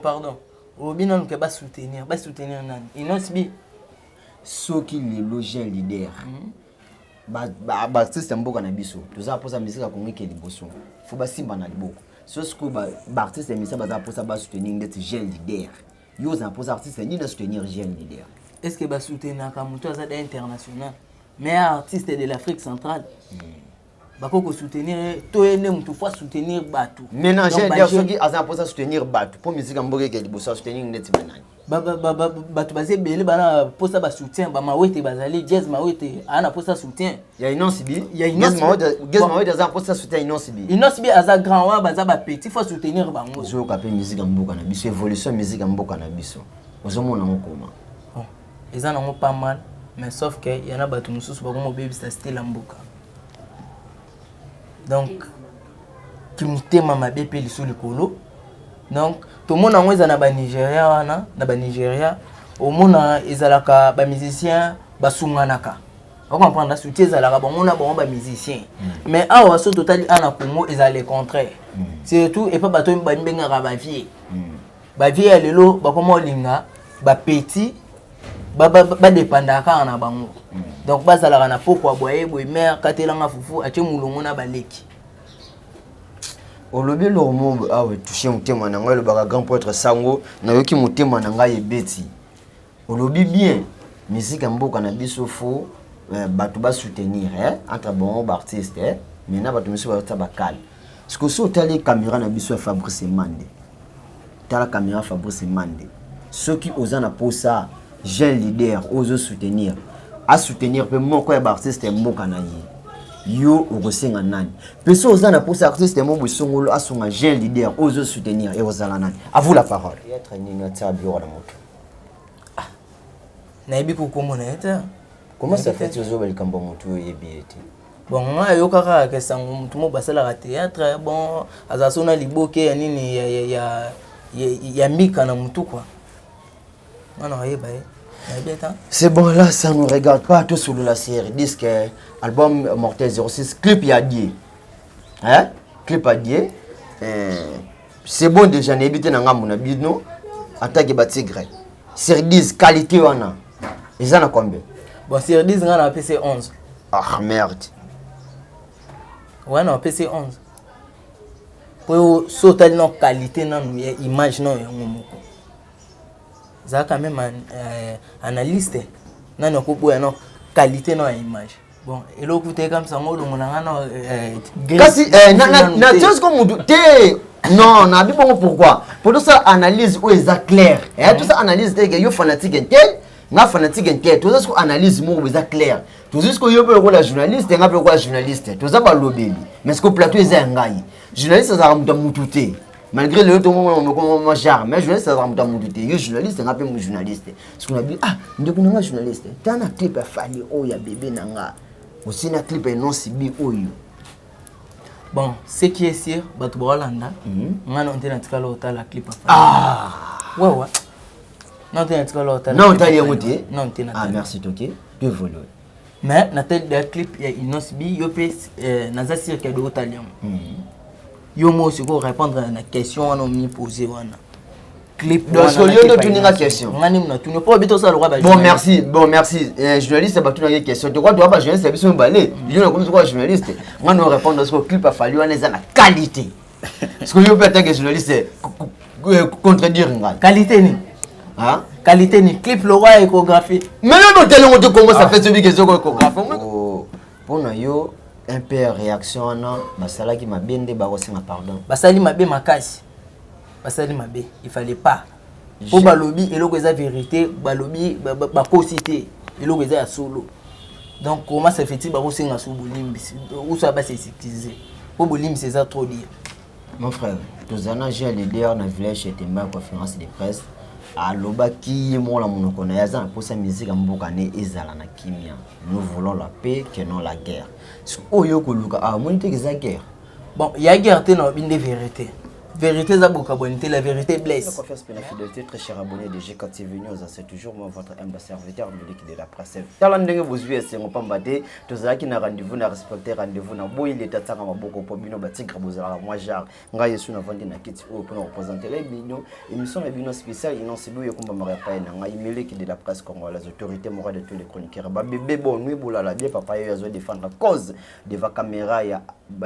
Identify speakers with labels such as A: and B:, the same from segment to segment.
A: pardon, olobi nanu ke basoutenir, basoutenir nani? Innoss'B?
B: Soki lelo jeune leader, baartiste ya mboka na biso, toza mposa musique ya Kongo eke liboso, fo basimba na liboko. So sikoyo baartiste ya misa baza mposa basoutenir ndeti jeune leader. Yo oza mposa artiste nini asoutenir jeune leader?
A: Est ce que basoutenaka moto aza da international, meilleur artiste de l'Afrique centrale? Bakoki kosoutenir to ye nde motu fo asoutenir bato?
B: Maintenant, jeune leader, soki aza mposa soutenir bato mpo musique ya mboka eke liboso, asoutenir ndeti banani?
A: Bato baza ebele bana mposa basoutien. Bamawete bazali, Jazz Mawete aa na mposa soutien.
B: Ya Innoss'B?
A: Ya Innoss'B.
B: Gaz Mawete aza mposa soutien Innoss'B?
A: Innoss'B aza grand wana, baza bapetit, fo soutenir bango.
B: Ozoyoka mpe musique ya mboka na biso, évolution ya musique ya mboka na biso, ozomona yango koma?
A: Bon, eza nango pas mal, mais sauf que ya na bato mosusu bakomobebisa style ya mboka. Donc kimotema mabe mpe liso likolo. Donc tomona yango eza na Banigeria wana. Na Banigeria omona ezalaka bamusicien basunganaka, ocomprendre? Soutien ezalaka bango na bango bamusicien. Mais awa so totali a na Congo, ezala le contraire, surtout epa bato oyo bamibengaka bavieux. Bavieux ya lelo bakoma olinga bapetit badépendaka kaka na bango. Donc bazalaka na pokwa boye boye, mare katelanga fufu, atie molongo na baleki.
B: Olobi eloko moko awa etouche motema na ngai. Elobaka grand prêtre sango, nayoki motema na ngai ebeti. Olobi bien, musique ya mboka na biso fo bato basoutenir, eh? Entre bango baartiste, eh? Maintenant bato mosusu bazotia bakale. Sikoyo so otali caméra na biso ya Fabrice Mande, tala caméra Fabrice Mande, soki oza na posa jeune leader oyo ozosoutenir asoutenir mpe moko ya baartiste ya mboka na ye, yo okosenga nani? Mpe so oza na posa artiste mo bosongolo asunga jeune leader oyo ozosoutenir, ekozala nani? À vous la parole. Théâtre nini atia biloko na moto?
A: Nayebi kokomona ye te.
B: Comment ça fait ozoba likambo ya motu oyo oyebi ye te?
A: Bon, ngai ayoka kaka ke sango motu moko basalaka théâtre. Bon, azala so na liboke ya nini ya mbika na motu kua, nga na oyeba ye, nayebi ata.
B: C'est bon, là ça nous regarde pas. Tout sur la série disque, album Mortel 06, clip ya Die, hein, clip ya Die, c'est bon déjà. Nayebi te na ngambo na bino atake batigre, sur 10 qualité wana eza na combien?
A: Bon, sur 10 nga na apesi 11.
B: Ah merde.
A: Wana apesi 11 po so otali na qualité nanu ya image nano yango moko, ezala quand même analyste nani akoboya na qualité na ya image. Bon, eloko te kamisa yango olongo na nga na
B: Kasi na tiosiko mutu te. Non, nabi bongo pourquoi? Po tosala analyse oyo eza claire. Tosala analyse te ke yo fanatique intel, nga fanatique intel. Toza siko analyse moko eza claire. Tozwi siko yo mpe lokola journaliste, nga mpe lokola journaliste, toza balobeli. Mais siko plateau eza ya ngai. Journaliste azalaka moto ya mutu te, malgré lelo tomoma genre, mais journaliste azalaka moto ya mutu te. Yo journaliste, nga mpe mo journaliste. Siko nabi, ah, ndeko na nga journaliste, ta na clip ya Fally oyo ya bebe na nga, osi na clip ya Innoss'B oyo.
A: Bon, ce qui est sûr, bato baolanda nga no te, natikala otala clip.
B: Ah.
A: Wewe non te, natikala otala.
B: Non, otali yango te?
A: Non te.
B: Ah merci, toke to évolue.
A: Mais natali da clip ya Innoss'B. Yo mpe naza sûr ke otali yango. Yo mo sikoyo répondre na question wana omipose wana, clip.
B: Donc yo nde otuninga question?
A: Nga nde natuni mpo bi tosala lokwa.
B: Bon merci, bon merci. Journaliste batunaki question te kwa toa bajournaliste ya biso mibale. Yo nakomi sikoyo journaliste, nga no répondre. Sikoyo clip ya Fally wana eza na qualité. Sikoyo yo mpe atanke journaliste, contredire ngai.
A: Qualité nini?
B: Hein?
A: Qualité ni clip lokwa échographie.
B: Mais yo notelengo te. Comment ça fait soki ezoko échographie mpo na yo? Un peu réaction wana basalaki mabe nde bakosenga pardon.
A: Basali mabe makasi, basali mabe. Il fallait pas, mpo balobi eloko eza vérité, balobi bakosi te, eloko eza ya solo. Donc comment ça fait-il bakosenga so bolimbisi uso bas'excuse? Mpo bolimbisi eza trop dire.
B: Mon frère, toza na jeune leader na village Etemba, conférence de presse alobaki ye moko na monoko na ye, aza na mposa musique ya mboka ne ezala na kimia. Nous voulons la paix que non la guerre. Oyo koluka amoni teke eza guerre.
A: Bon, ya guerre te, na lobi nde vérité. Vérité eza bokabwani te, la vérité blesse.
B: Confiance pe na fidélité, très cher abonné de GK TV News, c'est toujours moi, votre humble serviteur, Milik de la presse. Tala ndenge bozwi esengo pamba te, tozalaki na rendez-vous na respecter rendez-vous na boyi leta tsaka maboko po bino ba tigre bozalaka mwa genre. Ngai Yesu navandi na kiti oyo mpona kopresenter bino émission na bino spéciale Innoss'B oyo ekumbamaka epai na ngai Milik de la presse congolaise, autorité morale de tous les chroniqueurs. Ba bébé bon nuit bolala bien, papa yo azo défendre cause devant caméra ya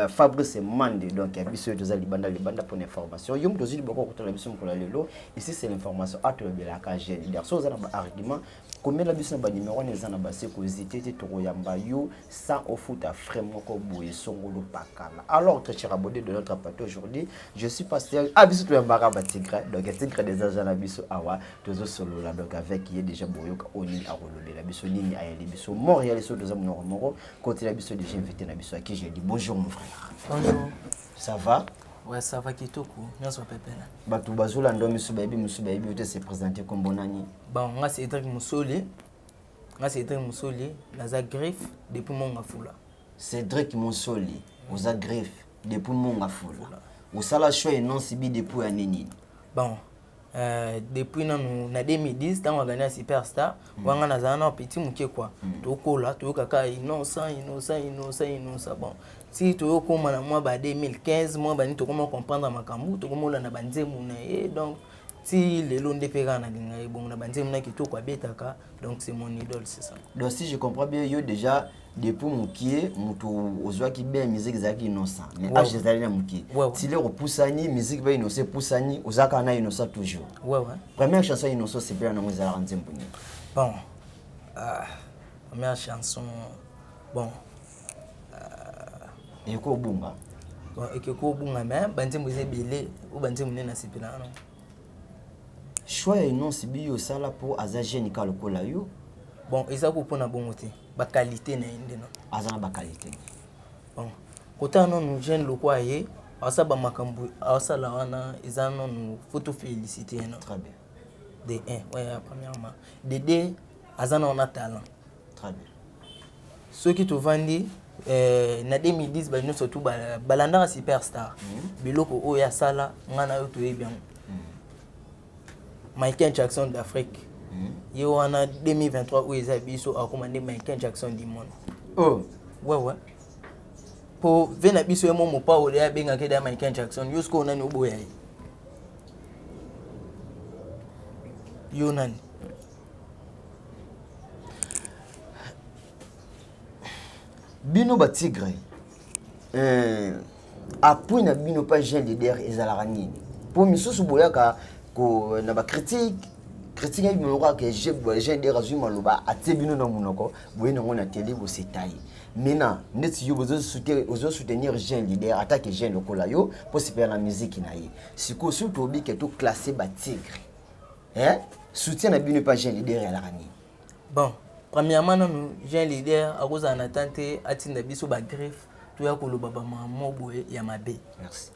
B: Fabrice Mande. Donc ya biso toza libanda libanda pour information. Yo moto ozwi liboko kotala biso mokolo ya lelo, ici c'est l'information atolobelaka jeune leader. So oza na baargument, komela biso na banimero wana eza na base, kozite te, tokoyamba yo sans ofuta frais moko boye songolo pakala. Alors, très cher abonné de notre plateau, aujourd'hui je suis pasteur ah biso toyambaka batigre, donc tigre des agents na biso awa tozosolola. Donc avec ye déjà boyoka oyo nini akolobela biso, nini ayeli biso Montréal. So toza monoko moko kotela biso déjà invité na biso à qui j'ai dit bonjour, mon frère.
A: Bonjour.
B: Ça va?
A: Ouais, ça va kitoko, nyonso pepele.
B: Bato bazolanda miso bayebi, miso bayebi yo te, se présente, kombo nani?
A: Bon, nga Cédric Musoli, nga Cédric Musoli, naza griffe depuis Mont Ngafula.
B: Cédric Mosoli, oza griffe depuis Mont Ngafula. Osala choix Innoss'B depuis ya nini?
A: Bon, depuis nanu na 2010, ntango agani ya Superstar wanga, nazala na petit moke kua. Tokola, toyokaka Innocent, Innocent, Innocent, Innocent. Bon, si toyokóma na mwa ba 2015, mwa bani, tokóma comprendre makambo, tokóma olanda banzembo na ye. Donc ti lelo nde mpe kaka nalinga ye bongo na banzembo na kitoko abetaka. Donc c'est mon idole, c'est ça.
B: Donc si je comprends bien, yo déjà depuis mokie moto ozwaki bien musique ezalaki Innocent, mais âge ezali na mokie, ti lero opusani, musique mpe Innocent epusani, oza kaka na Innocent toujours?
A: Ouais.
B: Première chanson Innocent osepela nango ezalaka nzembo nini?
A: Bon, première chanson, bon.
B: Ekoki obunga.
A: Bon, ekoki obunga, mais banzembo eza ebele oyo banzembo nde nasepelaka nango.
B: Choix ya Innoss'B yo osala mpo aza jeune ka lokola yo?
A: Bon, eza ko mpona bongo te, baqualité na ye nde na
B: Aza na baqualité?
A: Bon, kotala nanu jeune lokwa ye asala bamakambo asala wana, eza nanu faut tofélicité ye na
B: Très bien.
A: De un, ouais, premièrement. De deux, aza na wana talent.
B: Très bien.
A: Soki tovandi na 2010, bato nyonso tu balandaka Superstar. Biloko oyo asala, ngai na yo toyebi yango. Michael Jackson d'Afrique ye wana. 2023 oyo eza biso, akoma nde Michael Jackson du monde.
B: Oh.
A: Ouais, po ve na biso ye mo mopao ye abengaki da Michael Jackson. Yo sikoyo nani oboya ye? Yo nani?
B: Bino batigre, appui na bino pa jeune leader ezalaka nini? Mpo misusu boyaka na bacritique, critique yebi monoko kaka jeune leader azwi maloba atie bino na monoko boye nango na tele bosetaye. Maintenant ndeti yo ozosoutenir jeune leader atake jeune lokola yo mpo sepela na musique na ye, sikoyo surtout obike toclasse batigre, eh? Soutien na bino epa jeune leader ezalaka nini?
A: Bon, premièrement nanu, jeune leader akozala na temps te atinda biso bagriffe toya koloba bamamo boye ya mabe.
B: Merci.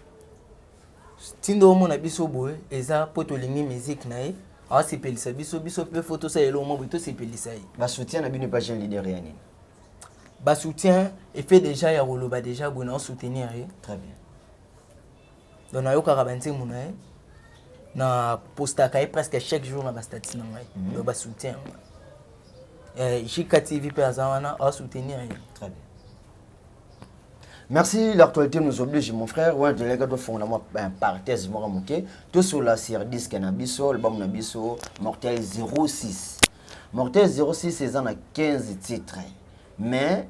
A: Ntinda omona biso boye eza mpo tolingi musique na ye, awasepelisa biso. Biso mpe faut tosala eloko mo boye tosepelisa ye.
B: Basoutien na bino epa jeune leader ya nini?
A: Basoutien efe déjà ya koloba déjà boye na osoutenir ye.
B: Très bien.
A: Donc nayokaka banzembo na ye, na postaka ye presque chaque jour na bastati na ngai. Donc basoutien yango, JK TV mpe aza wana, asoutenir ye.
B: Très bien. Merci, l'actualité nous oblige, mon frère. Ouais, je l'ai fondamentalement un parenthèse, moi, ok. Tout sur la sur disque na biso, album na biso, Mortel 06. Mortel 06, c'est en a 15 titres. Mais,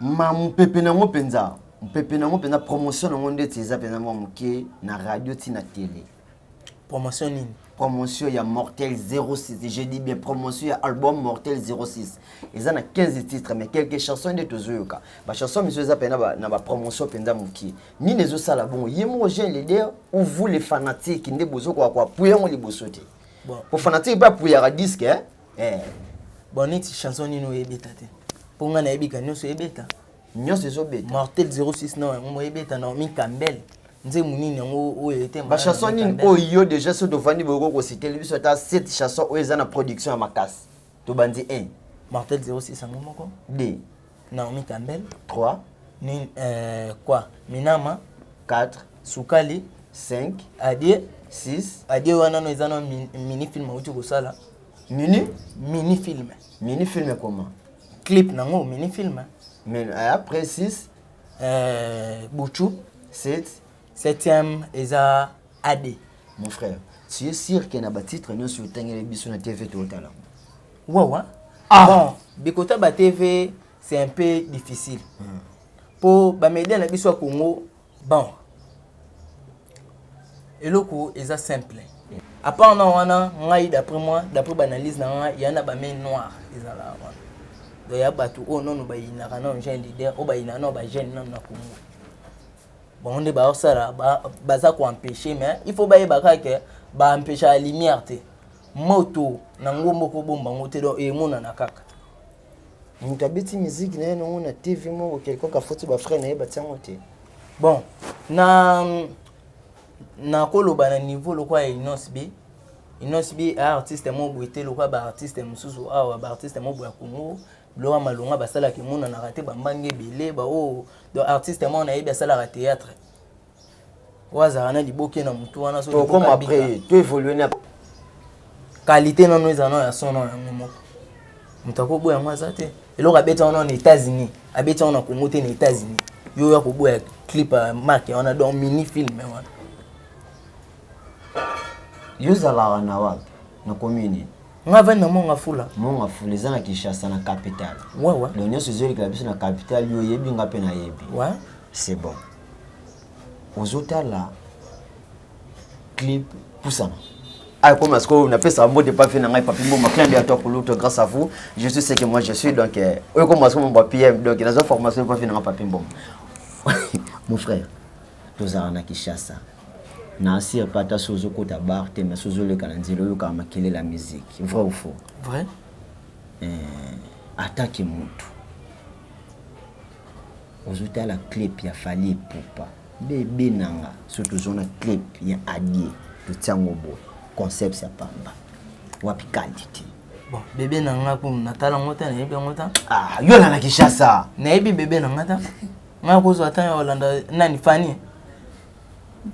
B: ma mopepe nango mpenza, mopepe nango mpenza, promotion nango ndeti eza mpenza mwa moke na radio ti na télé.
A: Promotion nini?
B: Promotion ya Mortel 06, je dis bien promotion ya album Mortel 06. Eza na 15 titres, mais quelques chansons nde tozoyoka, bachanson miso eza mpenza na bapromotion mpenza mokie. Nini ezosala bongo? Ye moko jeune leader ou vous les fanatiques nde bozokoka koapuya yango liboso te? Po fanatique mpe apuyaka disque, eh?
A: Bon, neti chanson nini oyo ebeta te? Mpo ngai nayebika nyonso ebeta.
B: Nyonso ezobeta.
A: Mortel 06 na yango mo ebeta. Naomi Campbell, nzembo nini yango oyo ete?
B: Bachanson nini oyo yo déjà so tovandi boyoko kositeli biso ata 7 chanson oyo eza na production ya makasi? Tobandi 1.
A: Mortel 06 yango moko.
B: 2.
A: Naomi Campbell.
B: 3.
A: Ni, quoi, Minama.
B: 4.
A: Sukali.
B: 5.
A: Adie.
B: 6.
A: Adie wana no eza no mini film auti kosala.
B: Mini?
A: Mini film.
B: Mini film comment?
A: Clip nango mini film.
B: Mais après 6.
A: Buchu.
B: 7.
A: 7e eza AD.
B: Mon frère, tu es sûr que na ba titre nyonso otangeli biso na TV totala?
A: Wawa.
B: Ah.
A: Bon, bikota ba TV c'est un peu difficile. Po ba média na biso ya Congo, bon. Eloko eza simple. À part na wana ngai, d'après moi, d'après banalyse na ngai, ya na ba main noire ezala wana. Donc ya bato oyo nono bayinaka nano jeune leader, oyo bayinaka nano ba jeune nano na Congo. Bango nde baosala, baza koempêche, mais il faut bayeba kaka ke baempêche ya lumière te, moto na ngombo kobomba yango te, donc emonana kaka.
B: Moto abeti musique na ye nango na TV moko quelconque, afoti bafrère na ye batiango te.
A: Bon, na nakoloba na niveau lokola ya Innoss'B. Innoss'B a artiste moko boye te lokola baartiste mosusu awa, baartiste moko boye ya Congo, biloko ya malonga basalaka emonanaka te, bambangi ebele baoyo. Donc artiste moko nayebi asalaka théâtre oyo azalaka na liboke na motu wana. So
B: tokoma après, to évolue na
A: qualité nano eza nano ya son nano yango moko, moto akoboya yango aza te. Eloko abeti wana na États-Unis, abeti yango na Congo te, na États-Unis. Yo oya koboya clip ya marque wana, donc mini film wana.
B: Yo ozalaka na wapi, na commune?
A: Nga vandi na Monga Fula.
B: Monga Fula eza na Kinshasa, na capitale.
A: Wawa.
B: Donc nyonso ezolekela biso na capitale, yo oyebi, nga mpe nayebi. C'est bon. Ozotala clip pusana. Ah, comme est-ce qu'on appelle ça mot de pas fait na papi mboma, clin d'œil à toi pour l'autre, grâce à vous je suis ce que moi je suis. Donc oyo comme est-ce qu'on va PM, donc dans formation pas fait na papi mboma. Mon frère, tozala na Kinshasa na asir pa ata so ozokota bar te, mais so ozoleka na nzela, oyokaka makelele ya musique. Vrai ou faux?
A: Vrai.
B: Atake motu ozotala clip ya Fally Ipupa, bebe nanga, so tozona clip ya Adie, totiango boye, concept ya pamba, wapi qualité?
A: Bon, bebe na nga kuna natala yango te, nayebi yango te.
B: Ah, yo na Kinshasa.
A: Nayebi bebe na nga te, nga kozwa ata ya kolanda nani Fani,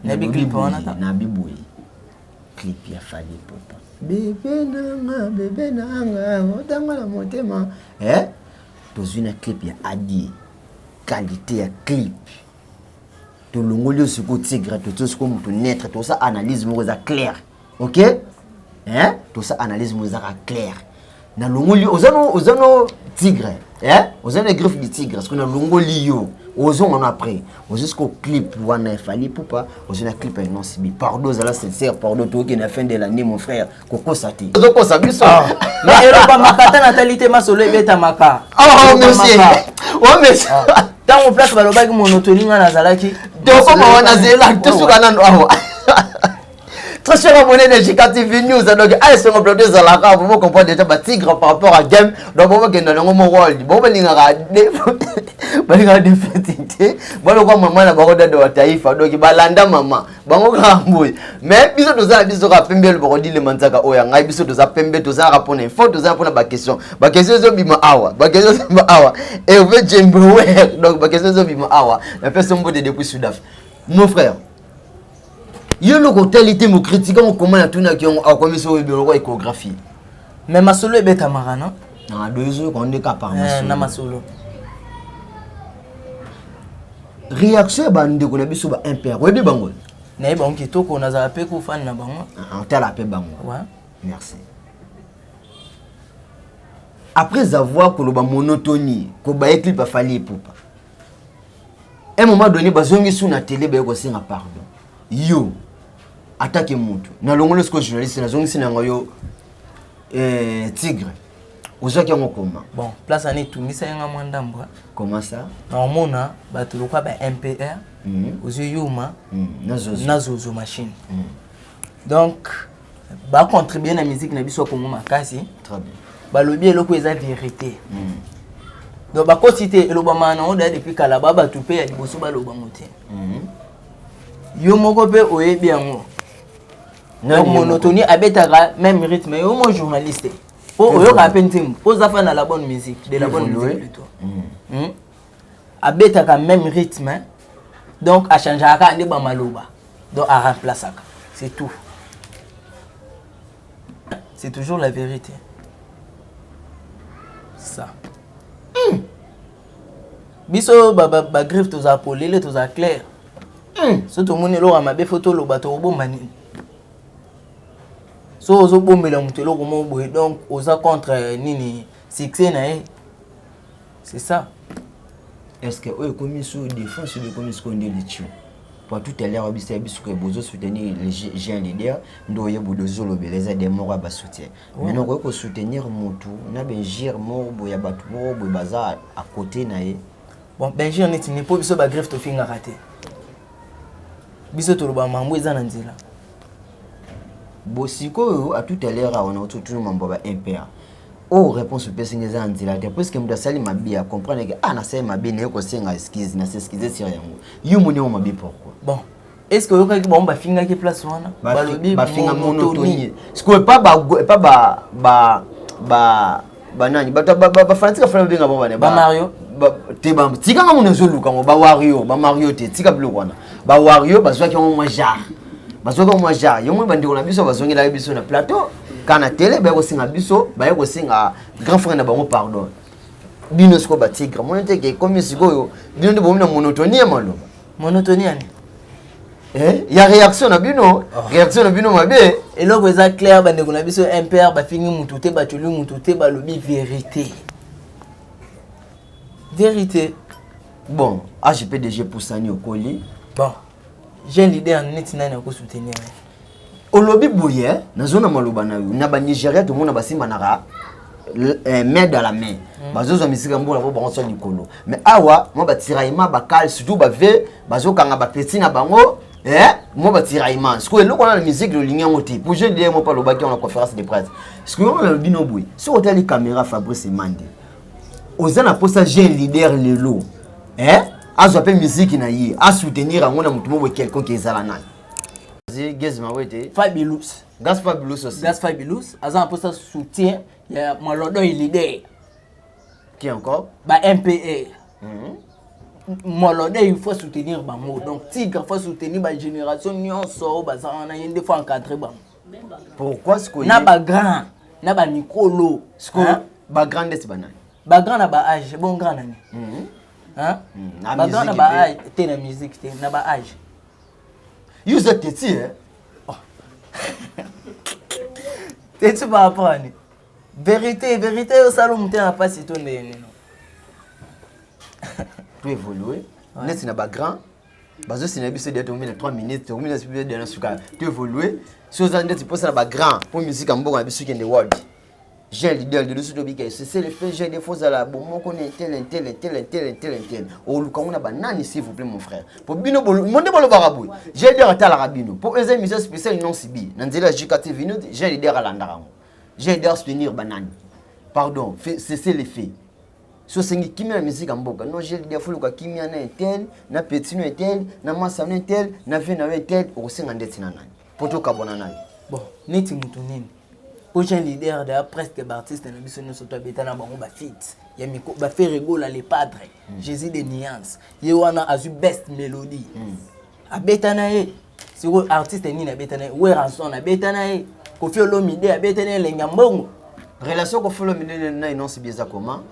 A: nayebi clip wana ta.
B: Nabi boye, clip ya Fally Ipupa, bebe nanga, bebe nanga, otanga na motema, eh? Tozwi na clip ya Adie, qualité ya clip, tolongoli yo sikoyo tigre, totie sikoyo moto neutre, tosa analyse moko eza claire, ok, hein? Tosa analyse moko ezaka claire. Nalongoli, oza no tigre, hein? Oza na griffe du tigre, parce que nalongoli yo, ozonga no après, ozwi sikoyo clip wana e Fally Ipupa, ozwi na clip ya Innoss'B. Pardon, ozala sincère, pardon, tookende na fin de l'année, mon frère, kokosa te, ozokosa biso.
A: Mais elobamaka ata natali te, masolo ebetamaka.
B: Oh monsieur, oh monsieur.
A: Ntango place balobaki monotonie, nga nazalaki.
B: Tokoma wana, zela, tosuka nano awa. Très cher abonné de JK TV News, donc allez sur mon plateau Zalaka, vous comprendre déjà ba tigre par rapport à game. Donc on va gagner dans mon rôle. Bon balingaka balingaka défaite, balokwa mama na bango dada wa taifa, donc balanda mama bango kaka boye. Mais biso toza na biso kaka pembe, loboko dilema nzaka oyo ya ngai. Biso toza pembe, tozalaka mpona info, tozala mpona baquestion. Baquestion ezobima awa, baquestion ezobima awa. Hervé Djembewer, donc baquestion ezobima awa. Napesi mbote depuis Sudaf, mon frère. Yo loko otali te, mocritique yango koma natunaki yango, akomisi oyo biloko échographie.
A: Mais masolo ebetamaka no.
B: Na do ezoyoka nde ka par
A: na masolo.
B: Réaction ya bandeko na biso ba impere, oyebi bango?
A: Nayebi bango kitoko, nazala mpe kofani na bango.
B: Otala mpe bango?
A: Ouais.
B: Merci. Après avoir koloba monotonie, kobaye clip a Fally Ipupa, un moment donné bazongi su na télé, baye kosenga pardon. Yo atake motu, nalongoli sikoyo journaliste, nazongisi na yango yo, tigre, ozwaki yango koma?
A: Bon, place wana etungisaki nga mwa ndambo.
B: Comment ça?
A: Naomona bato lokwa ba MPR, ozwi yuma
B: na Zozo.
A: Na Zozo machine. Donc bacontribue na musique na biso ya Kongo makasi.
B: Très bien.
A: Balobi eloko eza vérité. Donc bakoti te, elobamaka nango daya depuis kala, ba bato mpe ya liboso balobango te. Yo moko mpe oyebi yango.
B: Nani?
A: Donc
B: Ye moko?
A: Monotonie abetaka même rythme. Yo mo journaliste po oyokaka mpe nzembo, po oza fan na la bonne musique, de la bonne
B: Évolué.
A: musique plutôt. Abetaka même rythme, hein? Donc achangeaka kaka nde bamaloba, donc aremplaçaka, c'est tout. C'est toujours la vérité, ça. Biso bagriffe tozala polele, tozala clair. So tomoni eloko ya mabe, fo toloba. Tokobomba nini? So ozobombela moto eloko moko boye, donc oza contre nini? Succès na ye, c'est ça.
B: Est ce que oyo ekomi so défense oyo ekomi sikoyo nde litio? Po tout à l'heure obisa biso ke bozosoutenir les jeune leader, nde oyebi ozolobela eza de moko ya basoutien. Maintenant okoki kosoutenir motu na bainjure moko boye ya bato moko boye baza à côté na ye.
A: Bon, bainjure neti ni? Mpo biso bagriffe tofingaka te, biso toloba mambo eza na nzela.
B: Bo sikoyo, à tout à l'heure awa na ototuna mambo ya ba MPR, oyo réponse opesinga eza na nzela te, puisque moto asali mabe acomprendre ke ah, nasali mabe, naye kosenga excuse, na s'excuse sur yango. Yo moni yango mabe pourquoi?
A: Bon, est ce que oyokaki bango bafingaki place wana? Balobi
B: bafinga monotonie. Sikoyo epa ba banani, bato bafanatique afana babenga bango bane?
A: Bamario.
B: Te, tikanga mona ezoluka ngo bawario, bamario te, tika biloko wana. Bawario bazwaki yango mwa genre, bazwaki yango mwa genre yango. Bandeko na biso bazongelaki biso na plateau kaka na télé, baye kosenga biso, baye kosenga grand frère na bango pardon. Bino sikoyo batigre, moni te ke ekomi sikoyo bino nde bomi na monotonie ya maloba?
A: Monotonie yani?
B: Ya réaction na bino, réaction na bino mabe.
A: Eloko eza clair, bandeko na biso MPR bafingi mutu te, batoli mutu te, balobi vérité, vérité.
B: Bon, HPDG pusani, okoli.
A: Bon, jeune leader neti nani akosoutenir?
B: Olobi boye, nazona maloba na yo. Na banigéria tomona basimbanaka main dans la main, bazozwa misika mbola po bango so likolo. Mais awa mwa batiraillement bakale, surtout bave bazokanga bapeti na bango, mwa batiraillement. Sikoyo eloko wana na musique lolingi yango te. Pour jeune leader mo mpe alobaki yango na conférence de presse. Sikoyo yango nalobi no boye, soki otali caméra, Fabrice Emande, oza na posa jeune leader lelo azwa mpe musique na ye, asoutenir yango na motu mo boye quelconque, ezala nani? Gaz Mawete?
A: Fabulous.
B: Gas Fabulous aussi.
A: Gas Fabulous aza na mposa soutien ya Molodoy leader.
B: Qui encore?
A: Ba MPR. Molodoy, il faut soutenir bango. Donc Tigre faut soutenir bagénération nyonso oyo baza wana, ye nde faut encadrer bango.
B: Pourquoi sikoyo?
A: Na bagrand, na bamikolo.
B: Sikoyo bagrand ndeti banani?
A: Bagrand na baage. Bon, grand nani?
B: Na
A: Bagrand na
B: musique?
A: Baage te, na musique te, na baage.
B: Yo oza teti, eh?
A: Teti par rapport ani? Vérité, vérité osala motema na mpasi to ndenge nini?
B: To évolue neti na bagrand bazosina biso deya, tokomi na 3 minutes, tokomi na biso deya na suka. To évolue, so oza ndeti mposa na bagrand mpo musique ya mboka na biso ekende world, jeune leader lelo so tobika, c'est le fait, jeune faut ozala bomoko na intel, intel, intel, intel, intel, intel, oluka ngo na banani? S'il vous plaît, mon frère, po bino mo nde bolobaka boye, jeune leader atalaka bino, po eza émission spéciale non sibi na nzela ya JKTV. No, jeune leader alandaka yango. Jeune leader soutenir banani? Pardon, cessez le fait. So osengi kimia na musique ya mboka, non, jeune leader foluka kimia na intel, na petit no intel, na masa no intel, na vie na yo intel, okosenga ndeti na nani po tokabwana nayo?
A: Bon, neti motu nini? Po jeune leader deya presque baartiste na biso nyonso to abeta na bango bafit ya miko, baFerre Gola, le padre, Jésus de nuance, ye wana azwi best mélodie, abeta na ye. Sikoyo artiste nini abeta na ye? Werrason abeta na ye, Koffi Olomide abeta na ye, elengi ya mbongo.
B: Relation Koffi Olomide na Innoss'B eza comment?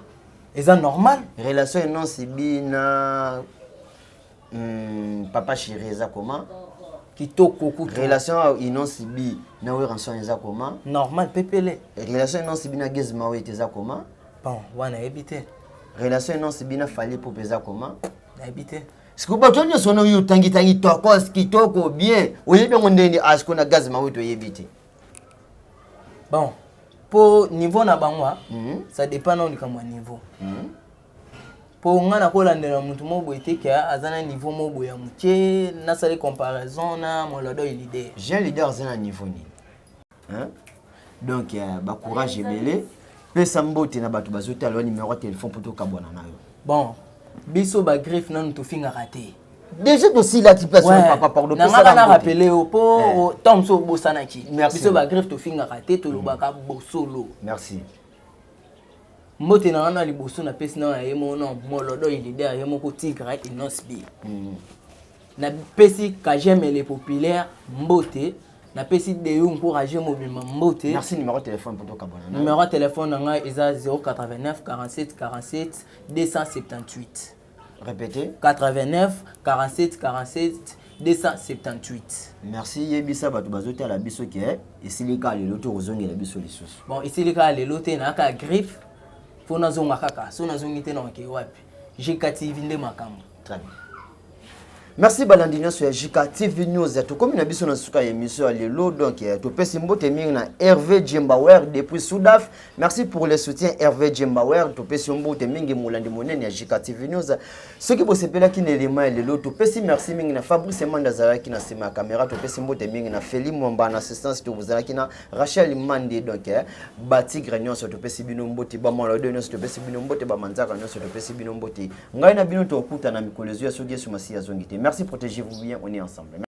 A: Eza normal.
B: Relation Innoss'B na Papa Chéri eza comment?
A: Kitoko kutu.
B: Relation Innoss'B na Werrason eza comment?
A: Normal, pepele.
B: Relation Innoss'B na Gaz Mawete eza comment?
A: Bon, wana nayebi te.
B: Relation Innoss'B na Fally Ipupa eza comment?
A: Nayebi te.
B: Sikoyo bato nyonso wana oyo otangitangi, tokos, kitoko, bien, oyebi yango ndenge sikoyo na Gaz Mawete oyebi te?
A: Bon, po niveau na bango, ça dépend na likambo ya niveau. Mpo nga nakolandela motu moko boye te ke aza na niveau moko boye ya moke, nasali comparaison na Molodoy leader.
B: Jeune leader aza na niveau nini, hein? Donc bacourage ebele, pesa mbote na bato bazotala yo, numéro ya téléphone mpo tokabwana na yo.
A: Bon, biso bagriffe nanu tofingaka te.
B: Déjà tosilaki place wana, papa, pardon.
A: Nangaka na rappeler yo mpo ntango mosusu obosanaki. Biso bagriffe tofingaka te, tolobaka bosolo.
B: Merci.
A: Mbote na wana liboso napesi na ye moko na molodo leader, ye moko Tigre Innoss'B. Napesi Kageme le populaire mbote, napesi Deyo Encourage mobimba mbote.
B: Merci. Numéro de téléphone po tokabwana na.
A: Numéro ya téléphone na ngai eza 089 47 47 278.
B: Répétez.
A: 89 47 47 278.
B: Merci. Yebisa bato bazotala biso ke esili kaka lelo to kozongela biso lisusu.
A: Bon, esili kaka lelo te, nayaka griffe mpo nazonga kaka. So nazongi te, naoke wapi? GKTV nde makambo.
B: Très bien. Merci balandi nyonso ya JK TV News. Tokomi na biso na suka ya émission ya lelo. Donc topesi mbote mingi na Hervé Djembawer depuis Sudaf. Merci pour le soutien, Hervé Djembawer. Topesi mbote mingi, molandi monene ya JK TV News. Soki bosepelaki na elema ya lelo, topesi merci mingi na Fabrice Manda azalaki na nsima ya caméra. Topesi mbote mingi na Feli Mwamba na assistance. Tozalaki na Rachel Mande. Donc batigre nyonso, topesi bino mbote. Bamolode nyonso, topesi bino mbote. Bamanzaka nyonso, topesi bino mbote. Ngai na bino tokutana mikolo ezoya soki Yesu Masiya azongi te. Merci, protégez-vous bien, on est ensemble.